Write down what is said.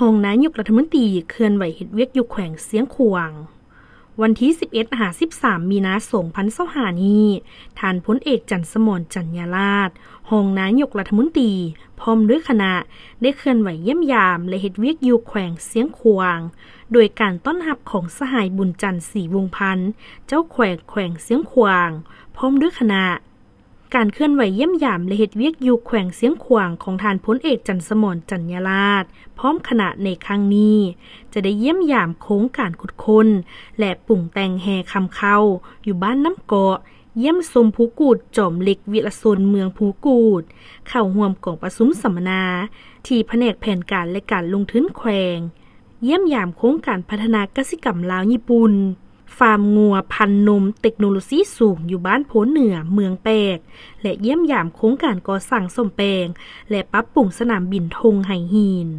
ຮອງນາຍົກລັດຖະມົນຕີເຄື່ອນໄຫວເຮັດວຽກຢູ່ແຂວງຊຽງຂວາງ. ວັນທີສິບເອັດຫາສິບສາມມີນາ ສອງພັນຊາວຫ້ານີ້, ທ່ານພົນເອກ ຈັນສະໝອນ ຈັນຍາລາດ ຮອງນາຍົກລັດຖະມົນຕີ ພ້ອມດ້ວຍຄະນະ ໄດ້ເຄື່ອນໄຫວຢ້ຽມຢາມ ແລະ ເຮັດວຽກຢູ່ແຂວງຊຽງຂວາງ ໂດຍການຕ້ອນຮັບຂອງສະຫາຍ ບຸນຈັນ ສີວົງພັນ ເຈົ້າແຂວງແຂວງຊຽງຂວາງ ພ້ອມດ້ວຍຄະນະ. ການເຄື່ອນໄຫວຢ້ຽມຢາມ ແລະ ເຮັດວຽກຢູ່ແຂວງຊຽງຂວາງຂອງທ່ານພົນເອກ ຈັນສະໝອນ ຈັນຍາລາດ ພ້ອມຄະນະໃນຄັ້ງນີ້ ຈະໄດ້ຢ້ຽມຢາມໂຄງການຂຸດຄົ້ນ ແລະ ປຸງແຕ່ງແຮ່ຄຳເຄົ້າຢູ່ບ້ານນ້ຳເກາະ, ຢ້ຽມຊົມພູກູດຈອມເຫຼັກວິລະຊົນເມືອງພູກູດ, ເຂົ້າຮ່ວມກອງປະຊຸມສຳມະນາທີ່ພະແນກແຜນການ ແລະ ການລົງທຶນແຂວງ, ຢ້ຽມຢາມໂຄງການພັດທະນາກະສິກຳລາວຍີ່ປຸ່ນ, ຟາມງົວພັນນົມເຕັກໂນໂລຊີສູງຢູ່ບ້ານໂພເໜືອ ເມືອງແປກ ແລະ ຢ້ຽມຢາມໂຄງການກໍ່ສ້າງສ້ອມແປງ ແລະ ປັບປຸງສະໜາມບິນທົ່ງໄຫຫີນ.